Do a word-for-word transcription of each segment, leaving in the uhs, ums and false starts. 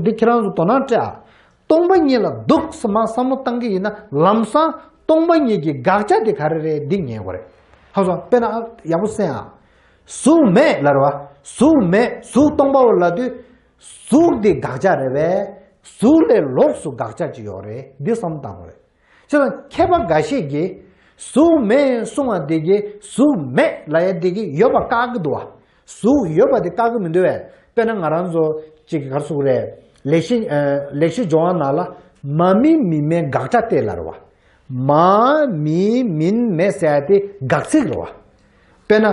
འདི་ཁྱེད་རང་ཚོ་དོ་སྣང་སྤྲད་ཨ། སྟོང་པ་ཉིད་ལ་འདུག་སེ་མར་བསམ་བློ་བཏང་གི་ཡིན་ན་ལམ་སང་སྟོང་པ་ཉིད་ཀྱི་དགག་བྱ་དེ་ག་རེ་རེད་འདི་ཉན་དགོས་རེད། ཧ་གོ་སོང་། དཔེར་ན་ཡག་པོ་གསན་ཨ། གཟུགས་མེད་ལབ་རེད་བ། གཟུགས་མེད་གཟུགས་སྟོང་པའོ་ལབ་དུས། གཟུགས་དེ་དགག་བྱ་རེད་པས། གཟུགས་ལས་ལོགས་སུ་དགག་བྱ་ཅིག་ཡོད་རེད། འདི་བསམ་བློ་བཏང་དགོས་རེད། ཁྱེད་རང་མཁས་པ་འགའ་ཤས་ཀྱིས་གཟུགས་མེད་གསུང་བ་དེ་གིས་གཟུགས་མེད་ལབ་ཡ་དེ་གིས་ཡོད་པ་བཀག་གི་འདུག་བ། གཟུགས་ཡོད་པ་དེ་བཀག་གི་མི་འདུག་བས། དཔེར་ན་ང་རང་ཚོ་གཅིག་ག་རེ་ཟེར་དགོས་རེད། ལེགས་བཤད་ཨ། ལེགས་བཤད་ལྗོན་དབང་ནང་ལ་མ་མིན་མིན་མེད་དགག་བྱ་སྟེ་ལབ་རེད་བ། མ་མིན་མིན་མེད་ཟེར་ཡ་དེ་དགག་ཚིག་རེད་བ། དཔེར་ན།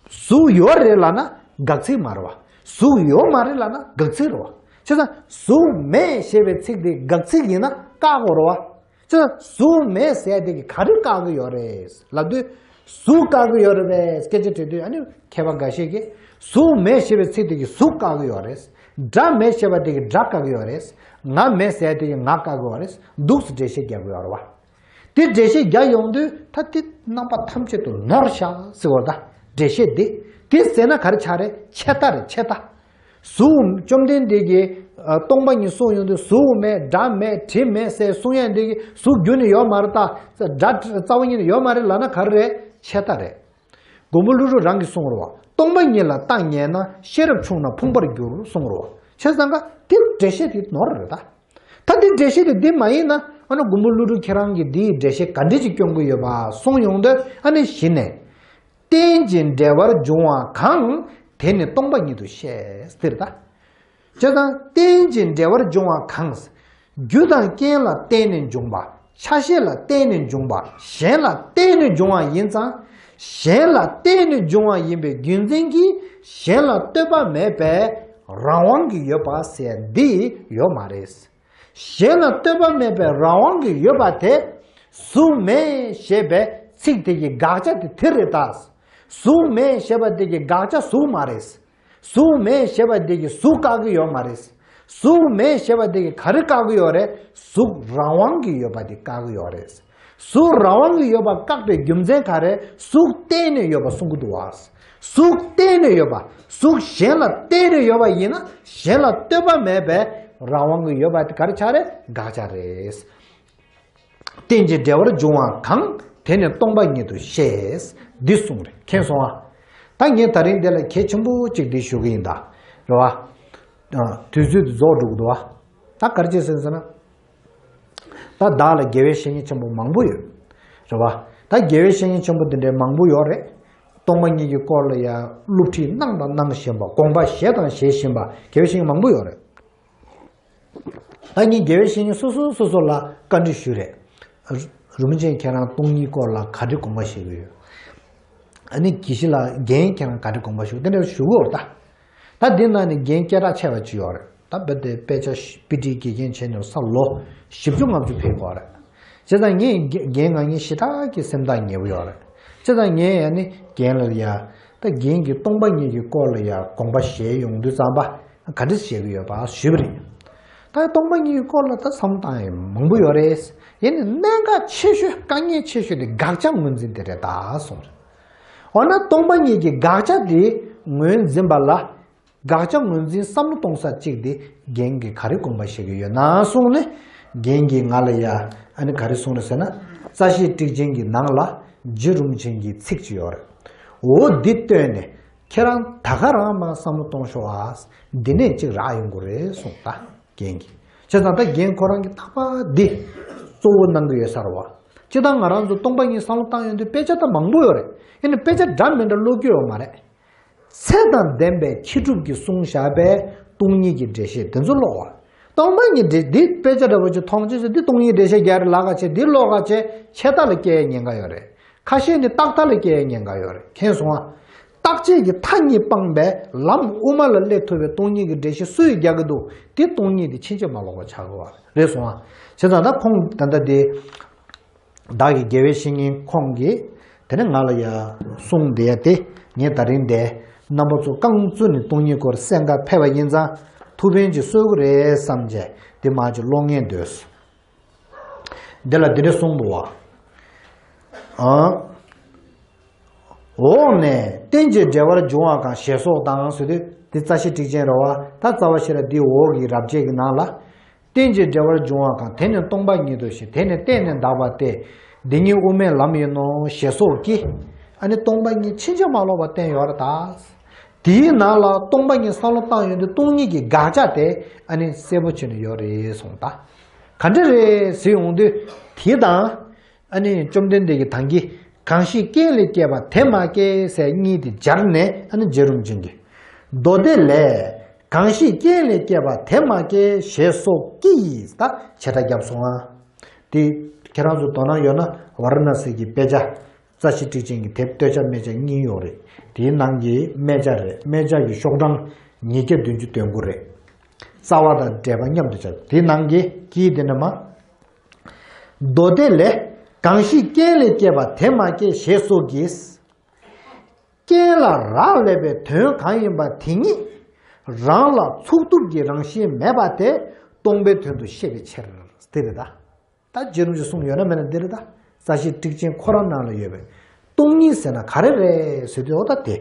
གཟུགས་ཡོད་རེད་ལབ་ན་དགག་ཚིག་མ་རེད་བ། གཟུགས་ཡོད་མ་རེད་ལབ་ན་དགག་ཚིག་རེད་བ། བྱས་ཙང་གཟུགས་མེད་ཞེས་པའི་ཚིག་དེ་དགག་ཚིག་ཡིན་ན་བཀག་དགོས་རེད་བ། བྱས་ཙང་གཟུགས་མེད་ཟེར་དེ་གིས་ག་རེ་བཀག་གི་ཡོད་རེད་ལབ་དུས། གཟུགས་བཀག་གི་ཡོད་རེད་པས་སྐད་ཆ་དྲིས་དུས། ཨ་ནི་མཁས་པ་འགའ་ཤས་ཀྱིས་གཟུགས་མེད་ཞེས་པའི་ཚིག་དེ་གིས་གཟུགས་བཀག་གི་ཡོད་རེད། སྒྲ་མེད་ཞེས་པ་དེ་གིས་སྒྲ་བཀག་གི་ཡོད་རེད། ང་མེད་ཟེར་དེ་གིས་ང་བཀག་གི་ཡོད་རེད། འདུག་སེ་འགྲེལ་བཤད་རྒྱག་གི་ཡོད་རེད་བ། དེ་འགྲེལ་བཤད་རྒྱག་ཡོང་དུས་ད་དེ་རྣམ་པ་ཐམས་ཅད་དུ་ནོར་བཞག་ཟེར་བ་ད། འགྲེལ་བཤད་འདི། དེ་ཟེར་ན་ག་རེ་ཆགས་རེད། ཆད་ལྟ་རེད། ཆད་ལྟ། གཟུགས་བཅོམ་ལྡན་འདས་ཀྱིས་ཨ། སྟོང་པ་ཉིད་གསུངས་ཡོང་དུས་གཟུགས་མེད་སྒྲ་མེད་དྲི་མེད་ཟེར་གསུང་ཡ་འདི་གིས་གཟུགས་རྒྱུ་ནི་ཡོད་མ་རེད་ད། སྒྲ་རྩ་བ་ཉིད་ནས་ཡོད་མ་རེད་ལབ་ན་ག་རེ་རེད། ཆད་ལྟ་རེད། མགོན་པོ་ཀླུ་སྒྲུབ་རང་གིས་གསུངས་རེད་བ། སྟོང་པ་ཉིད་ལ་རྟག་ངེས་ན། ཤེས་རབ་ཆུང་ན་ཕུང་པོར་འགྱུར་གསུངས་རེད་བ། བྱས་ཙང་ཀ་དེ་འགྲེལ་བཤད་དེ་ནོར་རེད་ད། ད་འདི་འགྲེལ་བཤད་དེ་འདི་མ་ཡིན་ན། ཨ་ནི་མགོན་པོ་ཀླུ་སྒྲུབ་ཁྱེད་རང་གིས་འདིའི་འགྲེལ་བཤད་ག་འདྲ་ཅིག་སྐྱོན་གྱི་ཡོད་པ་གསུངས་ཡོང་དུས། ཨ་ནི་གཞི་ནས་རྟེན་ཅིང་འབྲེལ་བར་འབྱུང་བ་གང་། དེ་ནི་སྟོང་པ་ཉིད་དུ་བཤད་ཟེར་ད། བྱས་ཙང་རྟེན་ཅིང་འབྲེལ་བར་འབྱུང་བ་གང་། རྒྱུ་དང་རྐྱེན་ལ་བརྟེན་ནས་འབྱུང་བ། ཆ་ཤས་ལ་བརྟེན་ནས་འབྱུང་བ། གཞན་ལ་བརྟེན་ནས་འབྱུང་བ་ཡིན་ཙང་། གཞན་ལ་བརྟེན་ནས་འབྱུང་བ་ཡིན་པའི་རྒྱུ་མཚན་གྱིས་གཞན་ལ་ལྟོས་པ་མེད་པའི་རང་དབང་གི་ཡོད་པ་ཟེར་འདི་ཡོད་མ་རེད། གཞན་ལ་ལྟོས་པ་མེད་པའི་རང་དབང་གི་ཡོད་པ་དེ། གཟུགས་མེད་ཞེས་པའི་ཚིག་དེ་གི་དགག་བྱ་དེ་དེ་རེད་ད། གཟུགས་མེད་ཞེས་པ་དེ་གི་དགག་བྱ་གཟུགས་མ་རེད། གཟུགས་མེད་ཞེས་པ་དེ་གིས་གཟུགས་བཀག་གི་ཡོད་མ་རེད། གཟུགས་མེད་ཞེས་པ་དེ་གིས་ག་རེ་བཀག་གི་ཡོད་རེད། གཟུགས་རང་དབང་གི་ཡོད་པ་དེ་བཀག་གི་ཡོད་རེད། གཟུགས་རང་དབང་གི་ཡོད་པ་བཀག་པའི་རྒྱུ་མཚན་ག་རེ། གཟུགས་བརྟེན་ནས་ཡོད་པ་གསུང་གི་འདུག་བ། གཟུགས་བརྟེན་ནས་ཡོད་པ། གཟུགས་གཞན་ལ་བརྟེན་ནས་ཡོད་པ་ཡིན་ན་གཞན་ལ་ལྟོས་པ་མེད་པའི་རང་དབང་གི་ཡོད་པ་དེ་ག་རེ་ཆགས་རེད། དགག་བྱ་རེད། རྟེན་ཅིང་འབྲེལ་བར་འབྱུང་བ་གང་། དེ་ནི་སྟོང་པ་ཉིད་དུ་བཤད། འདི་གསུངས་རེད། མཁྱེན་སོང་ཨ། ད་ངས་ད་རིང་འདི་ལ་གལ་ཆེན་པོ་གཅིག་འདི་ཞུ་གི་ཡིན་ད། རེད་བ། ཨ། དུས་ཚོད་འདི་རྫོགས་འགྲོ་གི་འདུག་བ། ད་ག་རེ་བྱས་ཟེར་ཟེར་ན། ད་བདག་ལ་དགེ་བའི་བཤེས་གཉེན་ཆེན་པོ་མང་པོ་ཡོད། རེད་བ། ད་དགེ་བའི་བཤེས་གཉེན་ཆེན་པོ་འདི་འདྲའི་མང་པོ་ཡོད་རེད། སྟོང་པ་ཉིད་ཀྱི་སྐོར་ལ་ཡ་སློབ་ཁྲིད་གནང་དང་གནང་བཞིན་པ། དགོངས་པ་བཞེས་དང་བཞེས་བཞིན་པ་དགེ་བའི་བཤེས་གཉེན་མང་པོ་ཡོད་རེད། ད་ངས་དགེ་བའི་བཤེས་གཉེན་སོ་སོ་སོ་སོ་ལ་བཀའ་འདྲི་ཞུས་རེད། རི་མོ་ཆེན་ཁྱེད་རང་སྟོང་ཉིད་སྐོར་ལ་ག་འདྲ་དགོངས་པ་བཞེས་ཀྱི་ཡོད། ཨ་ནི་དགེ་བཤེས་ལགས་རྒན་ཁྱེད་རང་ག་འདྲ་དགོངས་པ་བཞེས་དེ་འདྲ་ཞུ་གི་ཡོད་རེད་ད། ད་འདི་ནང་ནས་རྒན་སྐད་གྲགས་ཆེ་བ་ཅིག་ཡོད་རེད། ད་རྦད་དེ་དཔེ་ཆ་པི་ཊི་དགེ་རྒན་བྱས་ནས་ས་ལོ་བཞི་བཅུ་ལྔ་བཅུ་ཕེབས་ཀྱི་ཡོད་རེད། བྱས་ཙང་ངས་རྒན་ང་གཉིས་ཞེ་དྲག་གི་སེམས་ཐག་ཉེ་པོ་ཡོད་རེད། བྱས་ཙང་ངས་ཡ་ནི་རྒན་ལ་ཡ། ད་རྒན་གྱིས་སྟོང་པ་ཉིད་ཀྱི་སྐོར་ལ་ཡ་དགོངས་པ་བཞེས་ཡོང་དུས་ཙམ་པ། ག་འདྲ་བྱེད་ཀྱི་ཡོད་པ་ཞུས་པ་རེད། ད་སྟོང་པ་ཉིད་ཀྱི་སྐོར་ལ་ད་བསམ་བློ་བཏང་ཡ་མང་པོ་ཡོད་རེད། ཡིན་ནའི་གནད་འགག་ཆེ་ཤོས་དཀའ་ངལ་ཆེ་ཤོས་དེ་དགག་བྱ་ངོས་འཛིན་དེ་རེད་ད་གསུངས་རེད། འོ་ན་སྟོང་པ་ཉིད་ཀྱི་དགག་བྱ་དེ་ངོས་འཛིན་པ་ལ། དགག་བྱ་ངོས་འཛིན་བསམ་བློ་གཏོང་ས་གཅིག་དེ་རྒན་གྱིས་ག་རེ་དགོངས་པ་བཞེས་ཀྱི་ཡོད་ན་གསུངས་ནས། རྒན་གྱིས་ང་ལ་ཡ་ཨ་ནི་ག་རེ་གསུངས་རེད་ཟེར་ན། རྩ་ཤེ་ཊཱིཀ་ཆེན་གྱི་ནང་ལ་རྗེ་རིན་པོ་ཆེ་གི་ཚིག་ཅིག་ཡོད་རེད། འོ་འདི་བཏོན་ནས་ཁྱེད་རང་ད་ག་རང་མར་བསམ་བློ་གཏོང་ཤོག་ཨ། འདི་ནས་གཅིག་རག་ཡོང་གི་རེད་གསུངས། ད་རྒན་གྱིས། བྱས་ཙང་ད་རྒན་ཁོ་རང་གིས་ཐག་པ་འདི་གཙོ་བོ་གནང་གི་ཡོད་ས་རེད་བ། སྤྱིར་བཏང་ང་རང་ཚོ་སྟོང་པ་ཉིད་བསམ་བློ་བཏང་ཡོང་དུས་དཔེ་ཆ་ད་མང་པོ་ཡོད་རེད། ཡིན་ནའི་དཔེ་ཆ་འདྲ་མི་འདྲ་ཀློག་རྒྱུ་ཡོད་མ་རེད། ཚད་དང་ལྡན་པའི་མཁས་གྲུབ་ཀྱིས་གསུངས་བཞག་པའི་སྟོང་ཉིད་ཀྱི་འགྲེལ་བཤད་དེ་ཚོ་ཀློག་པ། སྟོང་པ་ཉིད་འགྲེལ་འདི་དཔེ་ཆ་འདྲ་པོ་ཅིག་མཐོང་ཆེད་ཟེར་འདི་སྟོང་ཉིད་འགྲེལ་བཤད་རྒྱག་རེད་ལབ་ག་བྱས་འདི་ཀློག་ག་བྱས་ཆད་ལྟ་ལ་སྐྱེ་ཡའི་ཉེན་ཁ་ཡོད་རེད། ཁ་ཤས་ནི་རྟག་མཐའ་ལ་སྐྱེ་ཡའི་ཉེན་ཁ་ཡོད་རེད། མཁྱེན་སོང་ཨ། རྟག་ཆད་ཀྱི་མཐའ་གཉིས་སྤངས་པའི་ལམ་དབུ་མ་ལ་སླེབས་ཐུབ་པའི་སྟོང་ཉིད་ཀྱི་འགྲེལ་བཤད་སུ་ཡིས་རྒྱག་གི་འདུག་དེ་སྟོང་ཉིད་དེ་ཕྱིན་ཆད་མ་ལོག་པ་ཆགས་ཀྱི་ཡོད་རེད། སོང་ཨ། བྱས་ཙང་ད་ཁོང་ད་ལྟ་དེ། བདག་གི་དགེ་བའི་བཤེས་གཉེན་ཁོང་གིས་དེ་ནས་ང་ལ་ཡ་གསུངས་བསྡད་ཡ་དེ་ངས་ད་རིང་འདིར་རྣམ་པ་ཚོ་རྐང་བཙུགས་ནས་སྟོང་ཉིད་སྐོར་གསན་ག་ཕེབས་པ་ཡིན་ཙང་ཐུགས་ཕན་ཅིག་གསོས་ཀྱི་རེད་བསམ་བྱས་འདི་མར་ཅིག་ཀློག་ངེས་འདོད། འདི་ལ་འདི་འདྲ་གསུངས་འདུག་བ། ཨ། འོག་ནས་རྟེན་ཅིང་འབྲེལ་བར་འབྱུང་བ་གང་ཞེས་སོགས་དང་ཟེར་དུས། དེ་རྩ་ཤེ་ཊིག་ཅན་རེད་བ། ད་རྩ་བ་ཤེས་རབ་འདི་འོག་གི་རབ་བྱེད་ཀྱི་ནང་ལ། རྟེན་ཅིང་འབྲེལ་བར་འབྱུང་བ་གང་། དེ་ནི་སྟོང་པ་ཉིད་དོ་ཞེས། དེ་ནི་བརྟེན་ནས་འདག་པ་སྟེ། འདི་ཉིད་དབུ་མའི་ལམ་ཡིན་ནོ་ཞེས་སོགས་ཀྱིས། ཨ་ནི་སྟོང་པ་ཉིད་ཕྱིན་ཅི་མ་ལོག་པ་བསྟན་ཡོད་རེད་ད། དེའི་ནང་ལ་སྟོང་པ་ཉིད་བསམ་བློ་བཏང་ཡོང་དུས་སྟོང་ཉིད་ཀྱི་དགག་བྱ་དེ་ཨ་ནི་གསལ་པོ་བྱས་ནས་ཡོད་རེད་གསུངས་ད། ག་འདྲ་རེད་ཟེར་ཡོང་དུས། དེ་དང་། ཨ་ནི་བཅོམ་ལྡན་འདས་ཀྱིས་ད་གིན་གང་ཞིག་རྐྱེན་ལས་སྐྱེས་པ་དེ་མ་སྐྱེས་ཟེར་གཉིས་དེ་སྦྱར་ནས། ཨ་ནི་རྗེ་རིན་པོ་ཆེ་གིས་མདོ་སྡེ་ལས། གང་ཞིག་རྐྱེན་ལས་སྐྱེས་པ་དེ་མ་སྐྱེས་ཞེས་སོགས་ཀྱིས་ད་བྱེ་བྲག་བརྒྱབ་སོང་ང་། དེ་ཁྱེད་རང་ཚོ་དོ་སྣང་ཡོད་ན་ཝཱ་ར་ཎ་སི་གི་དཔེ་ཆ། རྩ་ཤེ་ཊིག་ཅན་གྱི་དེབ་སྟོད་ཆ་སྨད་ཆ་གཉིས་ཡོད་རེད། དེའི་ནང་གི་སྨད་ཆ་རེད། སྨད་ཆ་གི་ཤོག་གྲངས་ཉིས་བརྒྱ་བདུན་ཅུ་དོན་དགུ་རེད། རྩ་བ་དང་འགྲེལ་པ་མཉམ་དུ་སྦྱར། དེའི་ནང་གི་གི་དེ་ནི་མ། མདོ་སྡེ་ལས། གང་ཞིག་རྐྱེན་ལས་སྐྱེས་པ་དེ་མ་སྐྱེས་ཞེས་སོགས་ཀྱིས། རྐྱེན་ལ་རག་ལས་པའི་དོན་གང་ཡིན་པ་དེ་ཉིད་རང་ལ་ཚུགས་ཐུབ་ཀྱི་རང་བཞིན་མེད་པ་དེ་སྟོང་པའི་དོན་དུ་ཤེས་པའི་ཕྱིར། དེ་རེད་ད། ད་རྗེ་རིན་པོ་ཆེས་གསུངས་ཡོད་ན་མེད་ན་འདི་རེད་ད། རྩ་ཤེ་ཊིག་ཅན་ཁོ་རང་ནང་ལ་ཡོད་པའི་སྟོང་ཉིད་ཟེར་ན་ག་རེ་རེད་ཟེར་དུས། འོ་ད་དེ།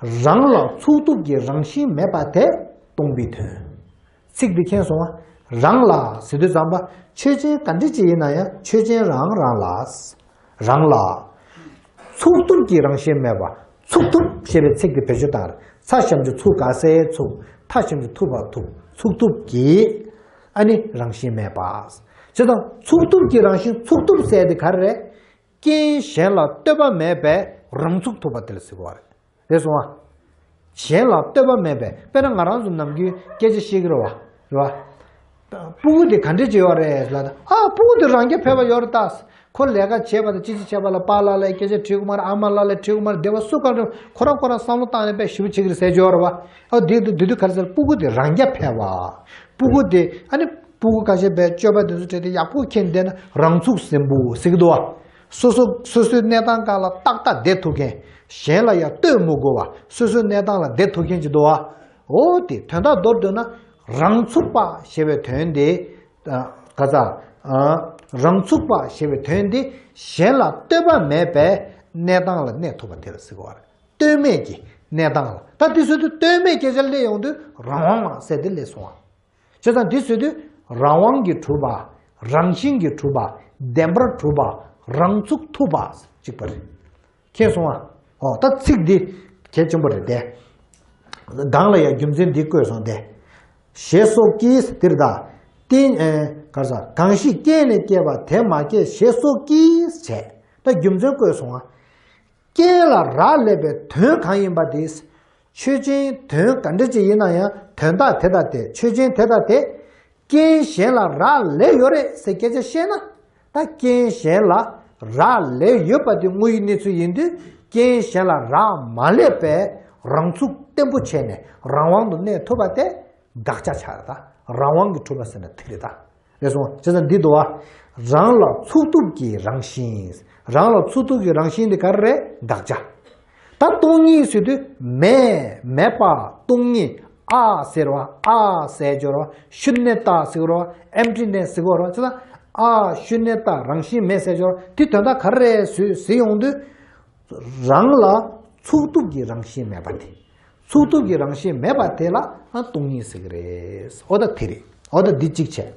རང་ལ་ཚུགས་ཐུབ་ཀྱི་རང་བཞིན་མེད་པ་དེ་སྟོང་པའི་དོན། ཚིག་འདི་མཁྱེན་སོང་ང་། རང་ལ་ཟེར་དུས་ཙམ་པ་ཆོས་ཅན་ག་འདྲ་ཅིག་ཡིན་ན་ཡང་ཆོས་ཅན་རང་རང་ལ། རང་ལ། ཚུགས་ཐུབ་ཀྱི་རང་བཞིན་མེད་པ། ཚུགས་ཐུབ་ཞེས་པའི་ཚིག་འདི་བེད་སྤྱོད་བཏང་རེད། ཚ་ཞབས་ཀྱུ་ཚུ་ག་སའི་ཚུགས། ཐ་ཞབས་ཀྱུ་ཐུ་བ་ཐུབ། ཚུགས་ཐུབ་ཀྱི། ཨ་ནི་རང་བཞིན་མེད་པ། བྱས་ཙང་ཚུགས་ཐུབ་ཀྱི་རང་བཞིན། ཚུགས་ཐུབ་ཟེར་དེ་ག་རེ་རེད། རྐྱེན་གཞན་ལ་ལྟོས་པ་མེད་པའི་རང་ཚུགས་ཐུབ་པ་དེ་ལ་ཟེར་གྱི་ཡོད་རེད། རེད་སོང་ང་། གཞན་ལ་ལྟོས་པ་མེད་པའི། དཔེར་ན་ང་རང་ཚོ་ནམ་རྒྱུན་སྐད་ཆ་བཤད་ཀྱི་རེད་བ། རེད་བ། སྤུ་གུ་དེ་ག་འདྲ་ཅིག་ཡོད་རེད་ལབ་ན། ཨ། སྤུ་གུ་དེ་རང་རྐྱ་འཕེར་བ་ཡོད་རེད་ད། ཁོ་ལས་ཀ་བྱེད་པ་དང་ཅི་ཅི་བྱེད་པ་ལ་པཱ་ལགས་ལ་སྐད་ཆ་དྲིས་ཀྱི་མ་རེད། ཨ་མ་ལགས་ལ་དྲིས་ཀྱི་མ་རེད། སྡེ་བ་སུ་ག་རེ་ཁོ་རང་ཁོ་རང་བསམ་བློ་བཏང་ནས་དཔེ་ཞིབ་པོ་བྱེད་ཀྱི་རེད་ཟེར་གྱི་ཡོད་རེད་བ། ཨ། དེ་དུས་དེ་དུས་ག་རེ་ཟེར། སྤུ་གུ་དེ་རང་རྐྱ་འཕེར་བ། སྤུ་གུ་དེ་ཨ་ནི་སྤུ་གུ་ཁ་ཤས་པའི་སྤྱོད་པ་དེ་ཚོ་དྲན་ཏེ་ཡག་པོ་མཁྱེན་བསྡད་ན་རང་ཚུགས་ཟིན་པོ་ཟེར་གྱི་འདུག་བ། སོ་སོ་སོ་སོའི་གནས་སྟངས་སྒང་ལ་ཏག་ཏག་བསྡད་ཐུབ་མཁན། གཞན་ལ་ཡང་ལྟོས་མི་དགོས་པ། སོ་སོའི་གནས་སྟངས་ལ་བསྡད་ཐུབ་མཁན་ཅིག་འདུག་བ། འོ་དེ་དོན་དག་མདོར་བསྡུས་ན་རང་ཚུགས་པ་ཞེས་པའི་དོན་དེ། ཨ། ག་ས། ཨ། རང་ཚུགས་པ་ཞེས་པའི་དོན་དེ་གཞན་ལ་ལྟོས་པ་མེད་པའི་གནས་སྟངས་ལ་གནས་ཐུབ་པ་དེ་ལ་ཟེར་གྱི་ཡོད་རེད། ལྟོས་མེད་ཀྱི་གནས་སྟངས་ལ། ད་དེ་ཟེར་དུས་ལྟོས་མེད་སྐད་ཆ་སླེབས་ཡོང་དུས་རང་དབང་ཟེར་དེ་སླེབས་སོང་བ། བྱས་ཙང་འདི་ཟེར་དུས་རང་དབང་གིས་གྲུབ་པ། རང་བཞིན་གྱིས་གྲུབ་པ། བདེན་པར་གྲུབ་པ། རང་ཚུགས་ཐུབ་པ་གཅིག་པ་རེད། མཁྱེན་སོང་ང་། ཨོ། ད་ཚིག་འདི་གལ་ཆེན་པོ་རེད་དེ། སྒང་ལ་ཡང་རྒྱུ་མཚན་འདི་བཀོད་སོང་སྟེ། ཞེས་སོགས་ཀྱིས་དེ་རེད་ད། རྟེན། ཨེ། ག་རེ་ཟ། གང་ཞིག་རྐྱེན་ལས་སྐྱེས་པ་དེ་མ་སྐྱེས་ཞེས་སོགས་ཀྱིས་བྱས། ད་རྒྱུ་མཚན་བཀོད་སོང་ང་། རྐྱེན་ལ་རག་ལས་པའི་དོན་གང་ཡིན་པ་དེ། ཆོས་ཅན་དོན་ག་འདྲ་ཅིག་ཡིན་ན་ཡང་དོན་དག་དེ་དང་དེ། ཆོས་ཅན་དེ་དང་དེ། རྐྱེན་གཞན་ལ་རག་ལས་ཡོད་རེད་ཟེར་སྐད་ཆ་བཤད་ན། ད་རྐྱེན་གཞན་ལ་རག་ལས་ཡོད་པ་དེ་དངོས་ཡོད་གནས་ཚུལ་ཡིན་དུས། རྐྱེན་གཞན་ལ་རག་མ་ལས་པའི་རང་ཚུགས་བརྟན་པོ་བྱས་ནས་རང་དབང་དུ་གནས་ཐུབ་པ་དེ་དགག་བྱ་ཆགས་རེད་ད། རང་དབང་གིས་གྲུབ་པ་ཟེར་ན་དེ་རེད་ད། རེད་སོང་། བྱས་ཙང་འདི་འདུག་བ། རང་ལ་ཚུགས་ཐུབ་ཀྱི་རང་བཞིན། རང་ལ་ཚུགས་ཐུབ་ཀྱི་རང་བཞིན་དེ་ག་རེ་རེད། དགག་བྱ། ད་སྟོང་ཉིད་ཟེར་དུས་མེད། མེད་པ། སྟོང་ཉིད། ཨ་ཟེར་བ། ཨ་ཟེར་སྦྱོར་བ། ཤུན་ནི་ཏ་ཟེར་བ། ཨེམ་ཊི་ནེ་སི་ཟེར་བ། བྱས་ཙང་ཨ་ཤུན་ནི་ཏ་རང་བཞིན་མེད་ཟེར་སྦྱོར་བ་དེ་དོན་དག་ག་རེ་རེད་ཟེར་ཟེར་ཡོང་དུས། རང་ལ་ཚུགས་ཐུབ་ཀྱི་རང་བཞིན་མེད་པ་དེ། ཚུགས་ཐུབ་ཀྱི་རང་བཞིན་མེད་པ་དེ་ལ་ཨ་སྟོང་ཉིད་ཟེར་གྱི་རེད། འོ་ད་དེ་རེད། འོ་ད་འདི་གཅིག་བྱས།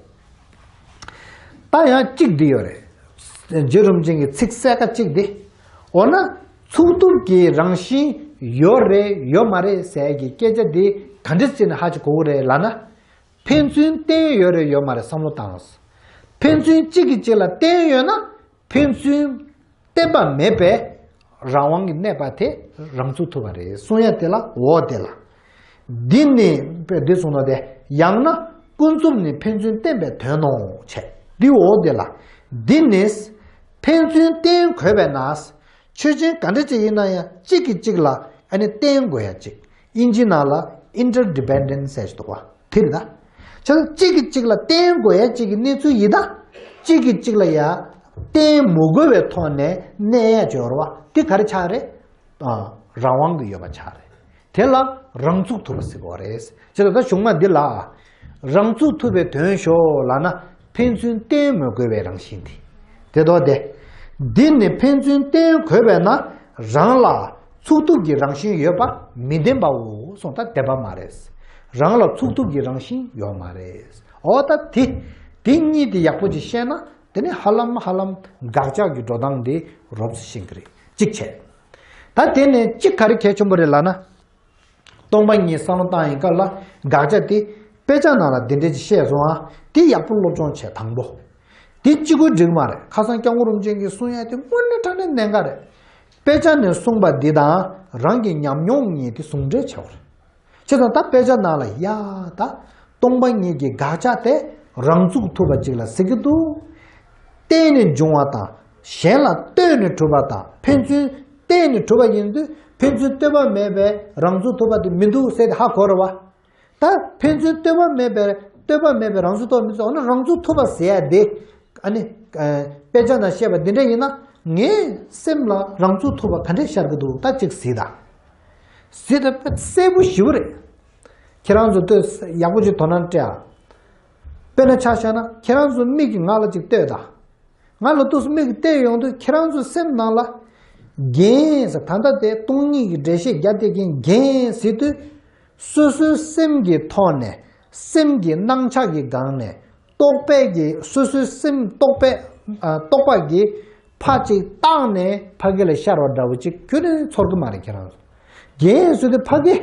ད་ཡང་གཅིག་འདི་ཡོད་རེད། རྗེ་རིན་པོ་ཆེ་གི་ཚིག་གསལ་ཁ་གཅིག་འདི། འོ་ན་ཚུགས་ཐུབ་ཀྱི་རང་བཞིན་ཡོད་རེད་ཡོད་མ་རེད་ཟེར་གྱི་སྐད་ཆ་འདི་ག་འདྲ་བྱས་ནས་ཧ་ཅང་གོ་གི་རེད་ལབ་ན། ཕན་ཚུན་བརྟེན་ཡོད་རེད་ཡོད་མ་རེད་བསམ་བློ་བཏང་། ཕན་ཚུན་གཅིག་གིས་གཅིག་ལ་བརྟེན་ཡོད་ན། ཕན་ཚུན་བརྟེན་པ་མེད་པའི་རང་དབང་གིས་གནས་པ་དེ་རང་ཚུགས་ཐུབ་པ་རེད་གསུང་ཡ་དེ་ལ་འོ་དེ་ལ། འདི་ནི་དཔེ་འདི་གསུངས་ན་དེ། ཡང་ན་ཀུན་རྫོབ་ནི་ཕན་ཚུན་བརྟེན་པའི་དོན་ནོ་བྱས། འདི་འོ་དེ་ལ། འདི་ནི་ཕན་ཚུན་བརྟེན་དགོས་པས་ན། ཆོས་ཅན་ག་འདྲ་ཅིག་ཡིན་ན་ཡང་གཅིག་གིས་གཅིག་ལ་ཨ་ནི་བརྟེན་དགོས་ཡ་གཅིག་ཨིན་ཇི་ནང་ལ་ཨིན་ཊར་ཌི་པེན་ཌེན་སི་ཟེར་ཞིག་འདུག་བ། དེ་རེད་ད། བྱས་ཙང་གཅིག་གིས་གཅིག་ལ་བརྟེན་དགོས་ཡ་གཅིག་གི་གནས་ཚུལ་ཡིན་ད། གཅིག་གིས་གཅིག་ལ་ཡ་བརྟེན་མི་དགོས་པའི་ཐོག་ནས་གནས་ཡ་ཅིག་ཡོད་རེད་བ། དེ་ག་རེ་ཆགས་རེད། ཨ། རང་དབང་གིས་ཡོད་པ་ཆགས་རེད། དེ་ལ་རང་ཚུགས་ཐུབ་པ་ཟེར་གྱི་ཡོད་རེད། བྱས་ཙང་ད་གཞུང་མ་འདི་ལ། རང་ཚུགས་ཐུབ་པའི་དོན་ཞོག་ལབ་ན་ཕན་ཚུན་བརྟེན་མི་དགོས་པའི་རང་བཞིན་དེ། དེ་ལྟ་སྟེ། འདི་ནི་ཕན་ཚུན་བརྟེན་དགོས་པས་ན་རང་ལ་ཚུགས་ཐུབ་ཀྱི་རང་བཞིན་ཡོད་པ་མི་བདེན་པའོ། སོང་ད་བདེན་པ་མ་རེད། རང་ལ་ཚུགས་ཐུབ་ཀྱི་རང་བཞིན་ཡོད་མ་རེད། འོ་ད་དེ་དེ་གཉིས་དེ་ཡག་པོ་ཅིག་ཤེས་ན་དེ་ནི་ཧ་ལམ་ཧ་ལམ་དགག་བྱ་གི་འགྲོ་སྟངས་དེ་རོབ་ཙམ་ཤེས་ཀྱི་རེད། གཅིག་བྱས། ད་དེ་ནས་གཅིག་ག་རེ་གལ་ཆེན་པོ་རེད་ལབ་ན། སྟོང་པ་ཉིད་བསམ་བློ་བཏང་ཡིན་སྐབས་ལ་དགག་བྱ་དེ་དཔེ་ཆ་ནང་ལ་འདི་འདྲ་ཅིག་བཤད་སོང་ཨ། དེ་ཡག་པོ་སློབ་སྦྱོང་བྱས་དང་པོ། དེ་གཅིག་པུ་འགྲིག་མ་རེད། ཁ་སང་སྐྱབས་མགོན་རིན་པོ་ཆེ་གིས་གསུང་ཡ་དེ་དངོས་གནས་དྲང་གནས་གནད་འགག་རེད། དཔེ་ཆ་ནས་གསུངས་པ་འདི་དང་རང་གི་ཉམས་མྱོང་གཉིས་དེ་ཟུང་འབྲེལ་བྱེད་དགོས་རེད། བྱས་ཙང་ད་དཔེ་ཆ་ནང་ལ་ཡ་ད་སྟོང་པ་ཉིད་ཀྱི་དགག་བྱ་དེ་རང་ཚུགས་ཐུབ་པ་ཅིག་ལ་ཟེར་གྱི་འདུག་བརྟེན་ནས་འབྱུང་བ་དང་གཞན་ལ་ལྟོས་ནས་གྲུབ་པ་དང་ཕན་ཚུན་བརྟེན་ནས་གྲུབ་པ་ཡིན་དུས་ཕན་ཚུན་ལྟོས་པ་མེད་པའི་རང་ཚུགས་ཐུབ་པ་དེ་མི་འདུག་ཟེར་ཏེ་ཧ་གོ་རེད་བ། ད་ཕན་ཚུན་ལྟོས་པ་མེད་པའི་ལྟོས་པ་མེད་པའི་རང་ཚུགས་ཐུབ་པ་མི་ཚུགས། འོ་ན་རང་ཚུགས་ཐུབ་པ་ཟེར་ཡ་དེ་ཨ་ནི་དཔེ་ཆ་ནང་བཤད་པ་འདི་འདྲ་ཡིན་ན་ངའི་སེམས་ལ་རང་ཚུགས་ཐུབ་པ་ག་འདྲས་ཤར་གྱི་འདུག་ད་ཅིག་གཟིགས་དང་། གཟིགས་དང་གསལ་པོ་ཞེ་པོ་རེད། ཁྱེད་རང་ཚོ་ལྟོས་ཡག་པོ་ཅིག་དོ་སྣང་སྤྲད་ཨ། དཔེར་ན་ཆ་བཞག་ན་ཁྱེད་རང་ཚོ་མིག་གིས་ང་ལ་ཅིག་ལྟོས་དང་། ང་ལ་ལྟོས་སུ་མིག་གིས་བལྟས་ཡོང་དུས་ཁྱེད་རང་ཚོའི་སེམས་ནང་ལ་རྒྱན་ཟེར་ད་ལྟ་དེ་སྟོང་ཉིད་ཀྱི་འགྲེལ་བཤད་རྒྱག་བསྡད་མཁན་རྒྱན་ཟེར་དུས། སོ་སོའི་སེམས་ཀྱི་ཐོག་ནས་སེམས་ཀྱི་སྣང་ཆ་གི་སྒང་ནས་རྟོག་པས་ཀྱི་སོ་སོའི་སེམས་རྟོག་པས་ཨ་རྟོག་པ་གིས་ཕར་ཅིག་བཏང་ནས་ཕ་གི་ལ་ཤར་བ་འདྲ་བོ་ཅིག་ཁྱོན་ནས་ཚོར་གི་མ་རེད་ཁྱེད་རང་ཚོ། རྒྱན་ཟེར་དུས་ཕ་གི་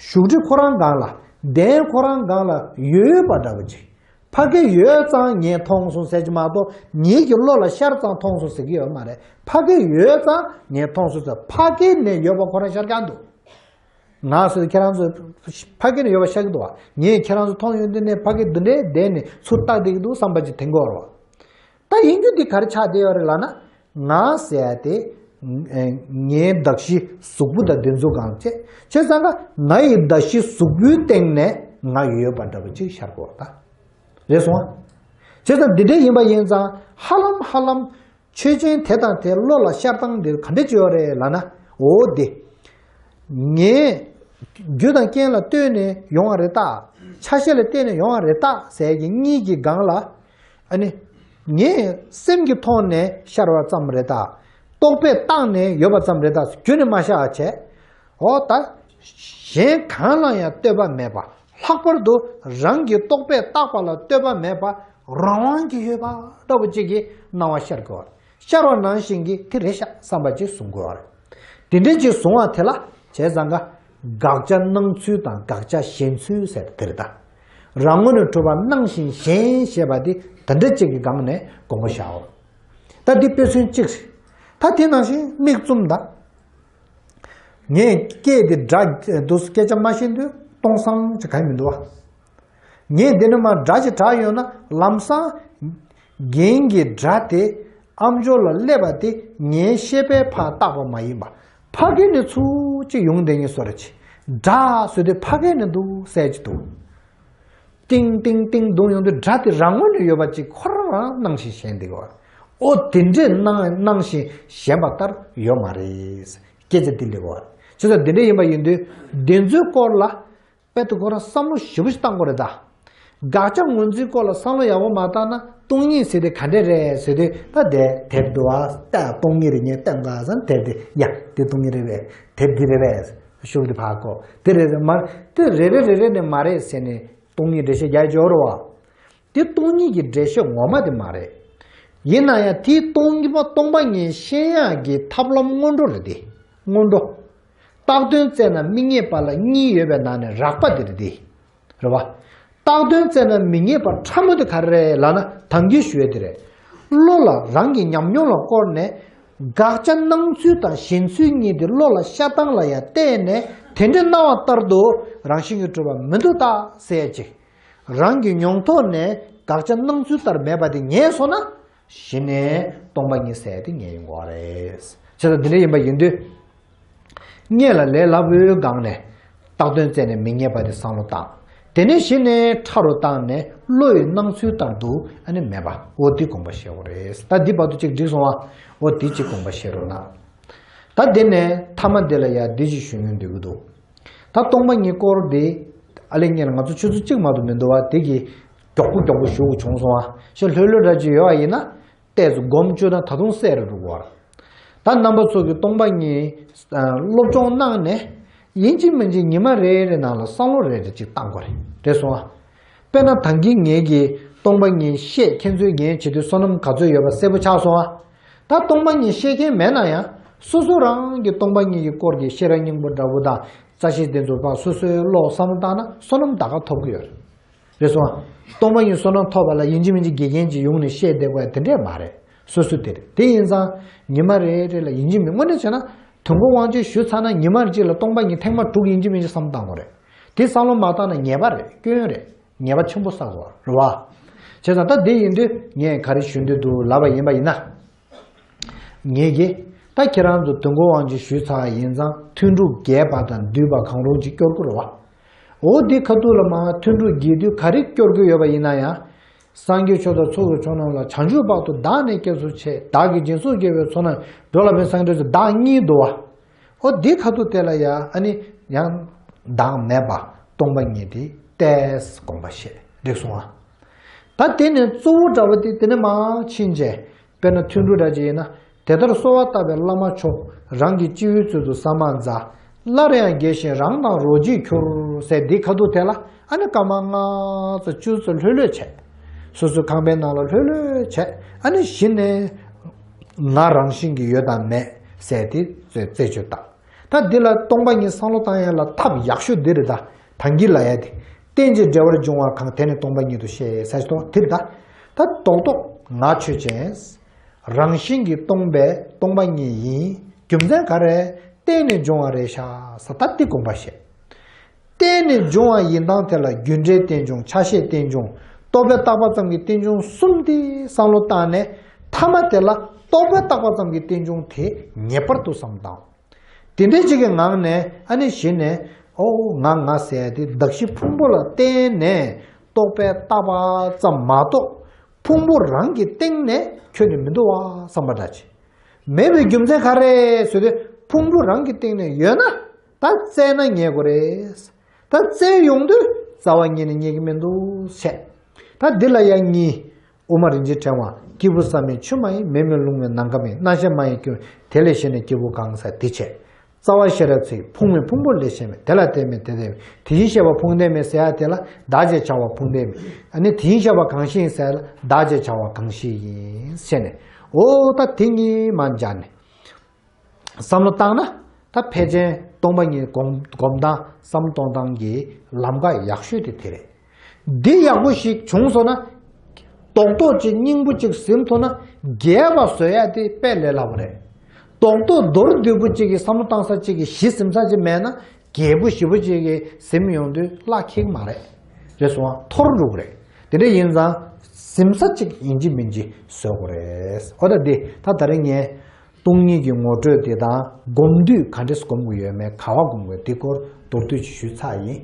བཞུགས་ཁྲི་ཁོ་རང་སྒང་ལ་གདན་ཁོ་རང་སྒང་ལ་ཡོད་པ་འདྲ་བོ་ཅིག་ཕ་གི་ཡོད་ཙང་ངས་མཐོང་སོང་ཟེར་གྱི་མ་གཏོགས་ངེད་ཀྱི་བློ་ལ་ཤར་ཙང་མཐོང་སོང་ཟེར་གྱི་ཡོད་མ་རེད། ཕ་གི་ཡོད་ཙང་ངས་མཐོང་སོང་ཟེར། ཕ་གི་ནས་ཡོད་པ་ཁོ་རང་ཤར་གྱི་འདུག་ང་ཚོས་ཁྱེད་རང་ཚོ་ཕ་གི་ནས་ཡོད་པ་ཤར་གྱི་འདུག་བ། ངས་ཁྱེད་རང་ཚོ་མཐོང་ཡོང་དུས་ནས་ཕ་གི་འདི་འདྲའི་བསྡད་ནས་ཚུར་ལྟ་བསྡད་ཀྱི་འདུག་བསམ་པ་ཅིག་དྲན་གྱི་ཡོད་རེད་བ། ད་ཡིན་རྒྱུ་འདི་ག་རེ་ཆགས་བསྡད་ཡོད་རེད་ལབ་ན། ང་ཟེར་ཡ་དེ་ངའི་གདགས་གཞི་གཟུགས་པོ་དང་འདི་ཚོ་གང་བྱས་བྱས་ཙང་ཀ་ང་ཡི་གདགས་གཞི་གཟུགས་པོའི་སྟེང་ནས་ང་ཡོད་པ་འདྲ་པོ་ཅིག་ཤར་གྱི་ཡོད་རེད་ད། རེད་སོང་ཨ། བྱས་ཙང་འདི་འདྲ་ཡིན་པ་ཡིན་ཙང་ཧ་ལམ་ཧ་ལམ་ཆོས་ཅན་དེ་དང་དེ་བློ་ལ་ཤར་སྟངས་འདི་ག་འདྲ་ཅིག་ཡོད་རེད་ལབ་ན། འོ་དེ། ངས་རྒྱུ་དང་རྐྱེན་ལ་ལྟོས་ནས་ཡོང་བ་རེད་ད། ཆ་ཤས་ལ་བརྟེན་ནས་ཡོང་བ་རེད་ད་ཟེར་གྱི་གཉིས་ཀྱི་སྒང་ལ། ཨ་ནི། ངས་སེམས་ཀྱི་ཐོག་ནས་ཤར་བ་ཙམ་རེད་ད། རྟོག་པས་བཏང་ནས་ཡོད་པ་ཙམ་རེད་ད་ཁྱོན་ནས་མ་ཤར་བ་བྱས། འོ་ད། གཞན་གང་ལ་ཡང་ལྟོས་པ་མེད་པ། ལྷག་པར་དུ་རང་གི་རྟོག་པས་བཏགས་པ་ལ་ལྟོས་པ་མེད་པ། རང་དབང་གིས་ཡོད་པ་འདྲ་པོ་གཅིག་གི་སྣང་བ་ཤར་དགོས། ཤར་བ་ནང་བཞིན་གྱི་དེ་རེད་ཤག་བསམ་པ་ཅིག་བཟུང་དགོས་པ་རེད། དེ་འདྲ་ཅིག་བཟུང་བ་དེ་ལ་བྱས་ཙང་ཀ་དགག་བྱ་སྣང་ཚུལ་དང་དགག་བྱ་ཞེན་ཚུལ་ཟེར་དེ་རེད་ད། རང་ངོས་ནས་གྲུབ་པ་སྣང་ཞིང་ཞེན་ཞེས་པ་དེ་དེ་འདྲ་ཅིག་གི་སྒང་ནས་དགོངས་པ་བཞག་འོ། ད་འདི་དཔེ་མཚོན་གཅིག་རེད། ད་དེ་ནང་བཞིན་མིག་བཙུམ་ད། ངས་སྐད་དེ་སྒྲ་འདུག་སྐད་ཆ་མ་ཤེས་དུས་སྟོང་སང་ཅིག་ག་ཡི་མི་འདུག་བ། ངས་འདི་ནས་མར་སྒྲ་ཅིག་གྲགས་ཡོང་ན་ལམ་སང་། རྒན་གྱི་སྒྲ་དེ་ཨམ་ཅོག་ལ་སླེབས་པ་དེ་ངའི་ཤེས་པས་ཕར་བཏགས་པ་མ་ཡིན་པ། ཕ་གི་ནས་ཚུར་ཅིག་ཡོང་བསྡད་མཁན་བཟོ་འདྲ་ཅིག་སྒྲ་ཟེར་དུས་ཕ་གི་ནས་འདུག་ཟེར་གྱི་འདུག་ཏིང་ཏིང་ཏིང་བརྡུངས་ཡོང་དུས་སྒྲ་དེ་རང་ངོས་ནས་ཡོད་པ་ཅིག་ཁོ་རང་རང་སྣང་ཞིང་ཞེན་འདུག་བ། ཨོ་དེ་འདྲས་སྣང་སྣང་ཞིང་ཞེན་པ་ལྟར་ཡོད་མ་རེད། སྐད་ཆ་འདི་འདྲ་བ། བྱས་ཙང་འདི་འདྲ་ཡིན་པ་ཡིན་དུས་འདི་ཚོའི་སྐོར་ལ་དཔེ་དེ་ཁོ་རང་བསམ་བློ་ཞིབ་པོ་ཞིག་བཏང་དགོས་རེད་ད། དགག་བྱ་ངོས་འཛིན་སྐོར་ལ་བསམ་བློ་ཡག་པོ་མ་བཏང་ན་སྟོང་ཉིད་ཟེར་དེ་ག་འདྲས་རེད་ཟེར་དུས་ད་དེ་དེབ་འདུག་བ། ད་སྟོང་ཉིད་རེད་ངས་བསྟན་དགའ་ཟེར་ན་དེབ་དེ་ཡ་དེ་སྟོང་ཉིད་རེད་པས། དེབ་འདི་རེད་པས། ཤུགས་དེ་ཕར་བཀོག་དེ་རེད་མ་རེད། དེ་རེ་རེ་རེ་རེ་ནས་མ་རེད་ཟེར་ནས་སྟོང་ཉིད་འགྲེལ་བཤད་རྒྱག་འཇོག་རོགས། དེ་སྟོང་ཉིད་ཀྱི་འགྲེལ་བཤད་ངོ་མ་དེ་མ་རེད། ཡིན་ན་ཡང་དེའི་སྟོང་ཉིད་པ་སྟོང་པ་ཉིད་ཤེས་ཡག་གི་ཐབས་ལམ་སྔོན་འགྲོ་རེད་དེ། སྔོན་འགྲོ། བཏགས་དོན་བཙལ་ན་མིག་རྙེད་པ་ལ་གཉིས་ཡོད་པའི་ནང་ནས་རགས་པ་དེ་རེད་དེ། རེད་བ། བཏགས་དོན་བཙལ་ན་མིག་རྙེད་པ་ཕྲ་མོ་དེ་ག་རེ་རེད་ལབ་ན་ད་གིན་ཞུས་དེ་རེད། བློ་ལ་རང་གི་ཉམས་མྱོང་ལ་བསྐོར་ནས། དགག་བྱ་སྣང་ཚུལ་དང་ཞེན་ཚུལ་གཉིས་དེ་བློ་ལ་ཤར་སྟངས་ལ་ཡང་བལྟས་ནས་དེ་འདྲའི་སྣང་བ་ལྟར་དུ་རང་བཞིན་གྱིས་གྲུབ་པ་མི་འདུག་ད་ཟེར་ཅིག་རང་གི་མྱོང་ཐོག་ནས་དགག་བྱ་སྣང་ཚུལ་ལྟར་མེད་པ་དེ་ངེས་སོང་ན། གཞི་ནས་སྟོང་པ་ཉིད་ཟེར་དེ་ངེས་ཡོང་གི་རེད། བྱས་ཙང་འདི་འདྲ་ཡིན་པ་ཡིན་དུས། སྔོན་ལ་ལས་སླ་པོའི་སྒང་ནས་བཏགས་དོན་བཙལ་ནས་མིག་རྙེད་པ་དེ་བསམ་བློ་བཏང་། དེ་ནས་གཞི་ནས་ཕྲ་རུ་བཏང་ནས་བློ་ཡི་སྣང་ཚུལ་ལྟར་དུ་ཨ་ནི་མེད་པ་འོ་འདི་དགོངས་པ་བཞེས་དགོས་རེད། ད་འདི་བར་དུ་ཅིག་འགྲིག་སོང་བ། འོ་འདི་ཅིག་དགོངས་པ་བཞེས་རོགས་གནང་། ད་འདི་ནས་མཐའ་མ་འདི་ལ་ཡ་འདི་ཅིག་ཞུ་སྙིང་འདོད་ཀྱི་འདུག་ད་སྟོང་པ་ཉིད་སྐོར་འདི་ཨ་ལེ་སྔོན་ལ་ང་ཚོ་ཆུ་ཚོད་གཅིག་མ་གཏོགས་མི་འདུག་བ། དེ་གི་མགྱོགས་པོ་མགྱོགས་པོ་ཞུ་དགོས་བྱུང་སོང་བ། ཞེ་ལྷོད་ལྷོད་འདྲ་ཅིག་ཡོད་པ་ཡིན་ན། ཏོག་ཙམ་སྒོམ་བཅུག་ན་ད་དུང་གསལ་རུ་འགྲོ་གི་རེད། ད་རྣམ་པ་ཚོ་གིས་སྟོང་པ་ཉིད་སློབ་སྦྱོང་གནང་ནས་ ཡིན་གཅིག་མིན་གཅིག་ཉི་མ་རེ་རེ་ནང་ལ་བསམ་བློ་རེ་རེ་གཅིག་བཏང་དགོས་རེད། རེད་སོང་ཨ། དཔེར་ན་ད་གིན་ངེད་ཀྱིས་སྟོང་པ་ཉིད་བཤད་མཁྱེན་ཚུལ་ངས་བྱེད་དུས་བསོད་ནམས་ག་ཚོད་ཡོད་པ་གསལ་པོ་ཆགས་སོང་ཨ། ད་སྟོང་པ་ཉིད་བཤད་མཁན་མེད་ན་ཡང་སོ་སོ་རང་གི་སྟོང་པ་ཉིད་ཀྱི་སྐོར་གྱི་ཤེས་རབ་སྙིང་པོ་འདྲ་པོ་དང་རྩ་ཤེ་དེ་ཚོ་ཕར་སོ་སོའི་བློ་བསམ་བློ་བཏང་ན་བསོད་ནམས་ད་ག་ཐོབ་ཀྱི་ཡོད་རེད། རེད་སོང་ཨ། སྟོང་པ་ཉིད་བསོད་ནམས་ཐོབ་པ་ལ་ཡིན་གཅིག་མིན་གཅིག་དགེ་རྒན་གྱིས་ཡོང་ནས་བཤད་བསྡད་དགོས་ཡ་དེ་འདྲས་མ་རེད། སོ་སོ་དེ་རེད། དེ་ཡིན་ཙང་ཉི་མ་རེ་རེ་ལ་ཡིན་གཅིག་མིན་དངོས་གནས་བྱས་ན་དུས་འཁོར་དབང་ཆེན་ཞུས་ཚར་ན་ཉི་མ་གཅིག་ལ་སྟོང་པ་ཉིད་ཐེངས་མ་དྲུག་ཡིན་གཅིག་མིན་གཅིག་བསམ་བཏང་དགོས་རེད། དེ་བསམ་བློ་མ་བཏང་ན་ཉེས་པ་རེད། སྐྱོན་རེད། ཉེས་པ་ཆེན་པོ་བསགས་དགོས་རེད་བ། བྱས་ཙང་ད་དེ་ཡིན་དུས་ངས་ག་རེ་ཞུ་འདོད་འདུག་ལབ་པ་ཡིན་པ་ཡིན་ན། ངེད་ཀྱིས་ད་ཁྱེད་རང་ཚོ་དུས་འཁོར་དབང་ཆེན་ཞུས་ཚར་བ་ཡིན་ཙང་ཐུན་དྲུག་རྒྱས་པ་དང་བསྡུས་པ་གང་རུང་ཅིག་སྐྱོར་དགོས་རེད་བ། འོ་འདི་ཁ་ཐུག་ལ་མར་ཐུན་དྲུག་རྒྱས་བསྡུས་ག་རེ་སྐྱོར་དགོས་ཡོད་པ་ཡིན་ན་ཡང་། སངས་རྒྱས་ཆོས་དང་ཚོགས་ཀྱི་མཆོག་རྣམས་ལ། བྱང་ཆུབ་བར་དུ་བདག་ནི་སྐྱེལ་སོ་ཆེ། བདག་གིས་སྦྱིན་སོགས་བགྱིས་པའི་ཚོགས་རྣམས། འགྲོ་ལ་ཕན་སངས་རྒྱས་ཚོགས། བདག་གཉིས་འདུག་བ། འོ་འདི་ཁ་ཐུག་དེ་ལ་ཡ་ཨ་ནི་ཡང་བདག་མེད་པ་སྟོང་པ་ཉིད་དེ་ཏོག་ཙམ་དགོངས་པ་བཞེས། འགྲིག་སོང་ཨ། ད་དེ་ནས་གཙོ་བོ་འདྲ་བ་དེ་དེ་ནས་མར་ཕྱིན་བྱས། དཔེར་ན་ཐུན་དྲུག་འདྲ་ཅིག་ཡིན་ན། དེ་ལྟར་གསོལ་བ་བཏབ་པའི་བླ་མ་མཆོག་རང་གི་སྤྱི་བོའི་ཚུལ་དུ་ཟ་མ་མཛའ། སླར་ཡང་དགྱེས་ཤིང་རང་དང་རོ་གཅིག་གྱུར། ཟེར་འདི་ཁ་ཐུག་དེ་ལ་ཨ་ནི་སྐར་མ་ལྔ་ཙམ་བཅུ་ཙམ་ལྷོད་ལྷོད་བྱས། སོ་སོའི་ཁང་པའི་ནང་ལ་ལྷོད་ལྷོད་བྱས། ཨ་ནི་གཞི་ནས་ང་རང་བཞིན་གྱིས་ཡོད་དང་མེད་ཟེར་དེ་རྩད་གཅོད་བཏང་། ད་འདི་ལ་སྟོང་པ་ཉིད་བསམ་བློ་བཏང་ཡ་ལ་ཐབས་ཡག་ཤོས་འདི་རེད་ད། ད་གིན་ལབ་ཡ་དེ། རྟེན་ཅིང་འབྲེལ་བར་འབྱུང་བ་གང་། དེ་ནི་སྟོང་པ་ཉིད་དུ་ཤེས། ཟེར་ཞིག་དང་དེ་རེད་ད། ད་རྡོག་རྡོག་ང་ཆོས་ཅན། རང་བཞིན་གྱིས་སྟོང་པའི་སྟོང་པ་ཉིད་ཡིན། རྒྱུ་མཚན་ག་རེ། རྟེན་ནི་འབྱུང་བ་རེད་ཤག་ཟེར་ད་འདི་དགོངས་པ་བཞེས། རྟེན་ནི་འབྱུང་བ་ཡིན་སྟངས་དེ་ལ་རྒྱུ་འབྲས་རྟེན་འབྱུང་། ཆ་ཤས་རྟེན་འབྱུང་། རྟོག་པས་བཏགས་པ་ཙམ་གྱི་རྟེན་འབྱུང་གསུམ་དེ་བསམ་བློ་བཏང་ནས་མཐའ་མ་དེ་ལ་རྟོག་པས་བཏགས་པ་ཙམ་གྱི་རྟེན་འབྱུང་དེ་ངེས་པར་དུ་བསམ་བཏང་། དེ་འདྲའི་ཅིག་གི་ངང་ནས་ཨ་ནི་གཞི་ནས་ཨོ་ང་ང་ཟེར་ཡ་དེ་གདགས་གཞི་ཕུང་པོ་ལ་བརྟེན་ནས་རྟོག་པས་བཏགས་པ་ཙམ་མ་གཏོགས་ཕུང་པོ་རང་གི་སྟེང་ནས་ཁྱོན་ནས་མི་འདུག་བ་བསམ་པ་འདྲ་ཅིག་མེད་པའི་རྒྱུ་མཚན་ག་རེ་ཟེར་དུས་ཕུང་པོ་རང་གི་སྟེང་ནས་ཡོད་ན་ད་བཙལ་ན་རྙེད་དགོས་རེད། ད་བཙལ་ཡོང་དུས་རྩ་བ་ཉིད་ནས་རྙེད་ཀྱི་མི་འདུག་བཤད། ད་འདི་ལ་ཡང་གཉིས། དབུ་མ་རིན་ཆེན་ཕྲེང་བ། སྐྱེས་བུ་བསམ་མེད་ཆོས་མ་ཡིན། མེ་མེད་རླུང་མེད་ནམ་མཁའ་མེད། རྣམ་ཤེས་མ་ཡིན་སྐྱེ་བོ་དེ་ལས་གཞན་ནི་སྐྱེ་བོ་གང་ཟེར་འདི་བྱས། རྩ་བ་ཤེས་རབ་ཚིག་ཕུང་མེད་ཕུང་པོ་ལས་གཞན་མེད། དེ་ལ་བརྟེན་མེད་དེ་ལྟ་བུ། དེ་བཞིན་གཤེགས་པ་ཕུང་ལྡན་མེད་ཟེར་ཡ་དེ་ལ་བདག་ཅེས་བྱ་བ་ཕུང་ལྡན་མེད། ཨ་ནི་དེ་བཞིན་གཤེགས་པ་གང་ཞིག་ཡིན་ཟེར་ཡ་ལ་བདག་ཅེས་བྱ་བ་གང་ཞིག་ཡིན་ཟེར་ནས། འོ་ད་དེ་གཉིས་མར་སྦྱར་ནས། བསམ་བློ་བཏང་ན་ད་ཕལ་ཆེར་སྟོང་པ་ཉིད་སྒོམ་སྒོམ་སྟངས་བསམ་བློ་གཏོང་སྟངས་ཀྱི་ལམ་ཁ་ཡག་ཤོས་དེ་དེ་རེད། འདི་ཡག་པོ་ཞིག་བྱུང་སོང་ན། རྡོག་རྡོག་ཅིག་སྙིང་པོ་ཅིག་ཟིན་ཐུབ་ན་རྒྱས་པ་བཟོ་ཡ་དེ་དཔེ་ལས་སླ་པོ་རེད། རྡོག་རྡོག་མདོར་བསྡུས་པོ་ཅིག་གི་བསམ་བློ་བཏང་ས་ཅིག་གི་གཞི་ཟིན་ས་ཅིག་མེད་ན་རྒྱས་པོ་ཞེ་པོ་ཅིག་གི་ཟིན་ཡོང་དུས་བླ་འཁེལ་གི་མ་རེད། རེད་སོང་ང་འཐོར་འགྲོ་གི་རེད། དེ་འདྲ་ཡིན་ཙང་ཟིན་ས་ཅིག་ཡིན་གཅིག་མིན་གཅིག་བཟོ་དགོས་རེད། འོ་ད་འདི་ད་ད་རེས་ངས། སྟོང་ཉིད་ཀྱི་ངོ་སྤྲོད་དེ་དང་སྒོམ་དུས་ག་འདྲས་སྒོམ་དགོས་ཡོད་མེད་ག་བ་སྒོམ་དགོས་དེ་སྐོར་མདོར་བསྡུས་ཅིག་ཞུས་ཚར་ཡིན།